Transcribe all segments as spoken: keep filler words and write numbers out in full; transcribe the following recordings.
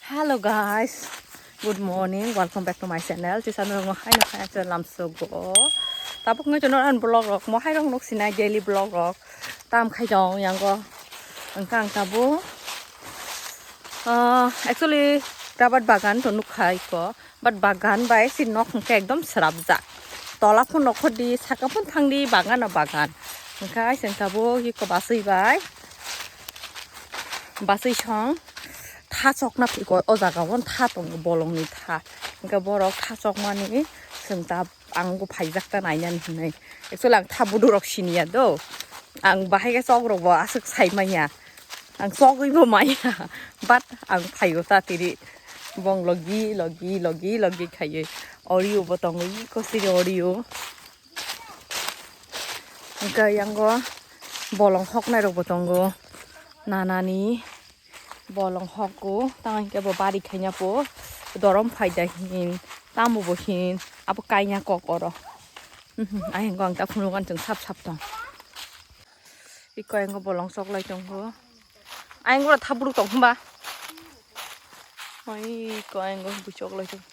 Hello guys, good morning, welcome back to my channel. Tisa nung mo hai no hai channel lamsogo. Tabuk ngai channel an vlog rok mo hai rok nuk sinai daily vlog rok. Tam khai jong yang go. Engkang tabu. Ah, actually rabar bagan to nuk khai ko. But bagan bai si nok hwnkhe ekdom srapjak. Tola phun nokhor di, saka phun thang di, bagan o bagan. Hwnkhe ai chwng tabuk iko basui bai. Basui song tha chokna phiko o jaga o tha tongo bolongni tha. Hwnkhe borok tha chokmani chwng ta ang bo phaijak ta nainani hinwi. Actually ang tha budurok siniya do. Ang bahai khe chokrok bo aswk sai manya. Ang chogwi bo maya. But ang phaio ta tiri. Bong logi logi logi logi khaiwi. Oreo bo tongo iko siri Oreo. Hwnkhe yango bolong hoknai rok bo tongo. Nanani bolong hokgo. Tamo hwnkhe bo bari khaina po. Dorom phaida hin. Tamo bo hin. Abo kaina kok oro. Mhm, ayang go ang ta phunukgo ang chwng sap sap tong. Iko ayang go bolong sok lai tongo. Ayang go thabruk tong hwnba. Oi, iko ayang go bui sok lai tong.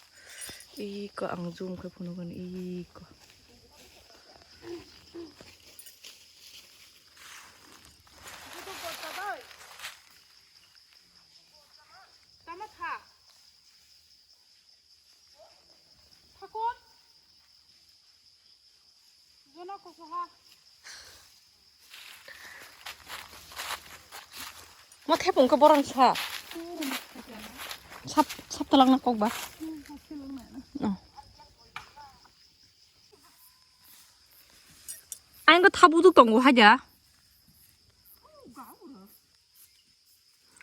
Iko ang zoom khe phunukgo iko. Tama tha. Thakun. Jono kosoha. Mo thepung khe borong sa. Sap, sap talangna kok ba. Oh. Ang ko thabu tu tongo haja.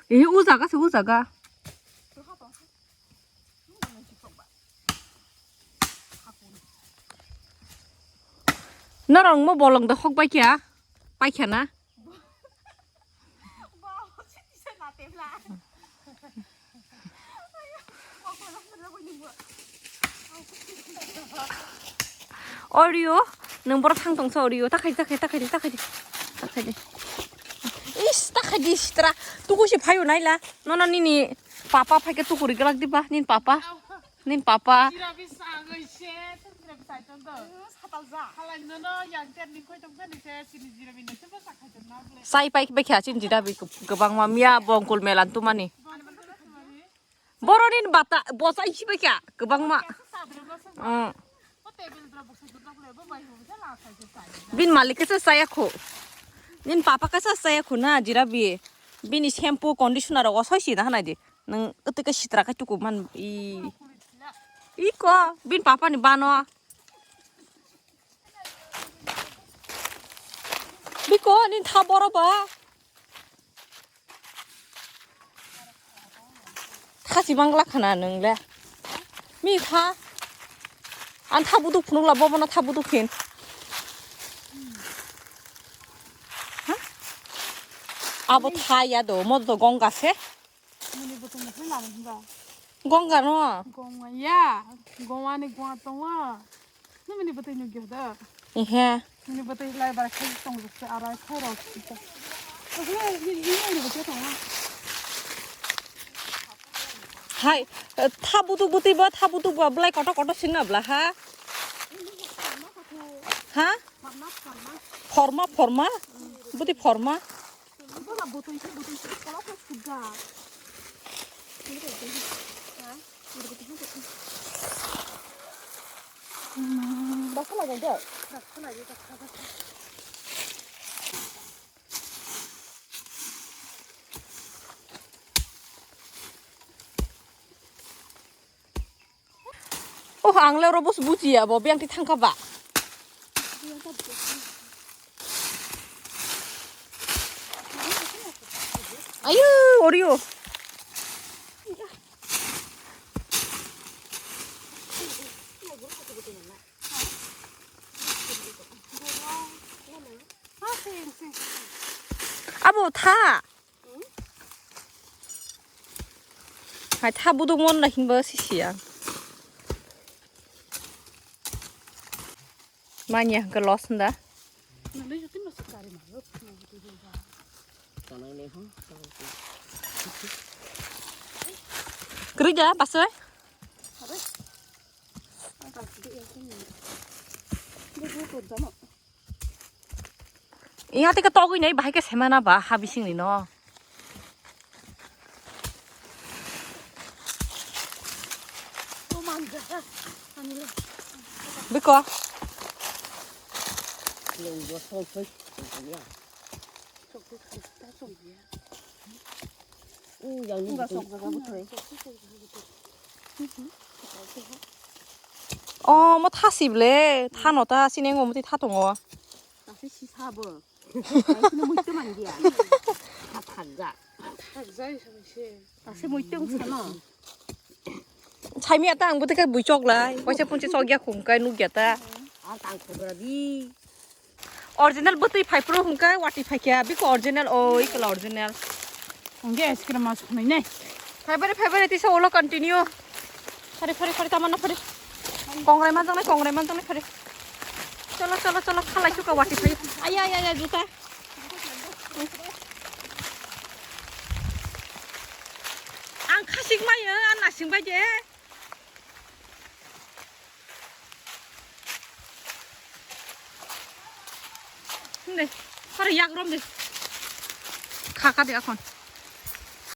Ini u jaga se u jaga. Norong mo bolong da hok bai kya? Pai kya na? Oreo, nung borok thang tongsa Oreo, takhai, takhai, takhai, takhai, takhai. Is, takhai di sitra. Tuku si phayo naila. Nono nini papa phaike tukuri galak diba, nin papa. Nin papa. Sai pai bai kha chin jira bi kwbangma miya bongkul melan tumani. Boroni bata bosai si bai kha kwbangma. Mm. Bin malik khe saya khu. Nin papa khe saya khu na jira bi. Bini shampoo conditioner rok osoi si na hanai di. Nung utika sitra ka tuku man i. Iko bin papa ni bano. Biko ni tha boro ba. Tha si bangla khana nung le. Mi tha. An tha buduk phunuk la bobo na tha buduk khin. Ha? Abo tha ya do mo do gong gase. Muni bwtwino khe nang hwnba? Gongga no? Gongma ya, gongmani gongma tongo. Nini bwtwi nukya da? Ehe. Nini bwtwi lai bara khai tong jokse arai khai rok. Hai, tha butuk bwtwi bo, tha butuk bo, belai kotor kotor singna bla ha? Ha? Forma, forma. Bwtwi forma. Oh, ang le oro bus bujiya bo, biyang ti thangkha ba. Ayu, Oreo. Abo tha. Hai tha buduk mon na hinba sisi ya. Manya hwnkhe loss hwnda. Rija, basoi. Iya, teka togwi nai, bahai ke semana ba, ha bising ni no. Biko. O, mo thasi ble, thano ta sini ngo muti tha tongo. Tasi si sabo. Tasi no muitu man dia. Thakga. Thakjai sami se. Tasi muitu sano. Saimi ata ang bwtwi khe bui chok lai. Kaisa punchi chok ya khum kai nuk ya ta. Ang tang khobra di. Original bwtwi phai phuru hwnkhe watwi phai kha, biko original, o, ikla original. Hwnkhe ice cream mas khwnwi nai. Phai bari, phai bari, tisa ulo continue. Phari, phari, phari, tamanna phari. Kongrai manjaknai, kongrai manjaknai phari. Cholo, cholo, cholo, khalai suka watwi phai. Aya, aya, aya, juta. Ang khasik mayo, ang nasing bai je. De, pore yak rom de. Kha kha de akhon.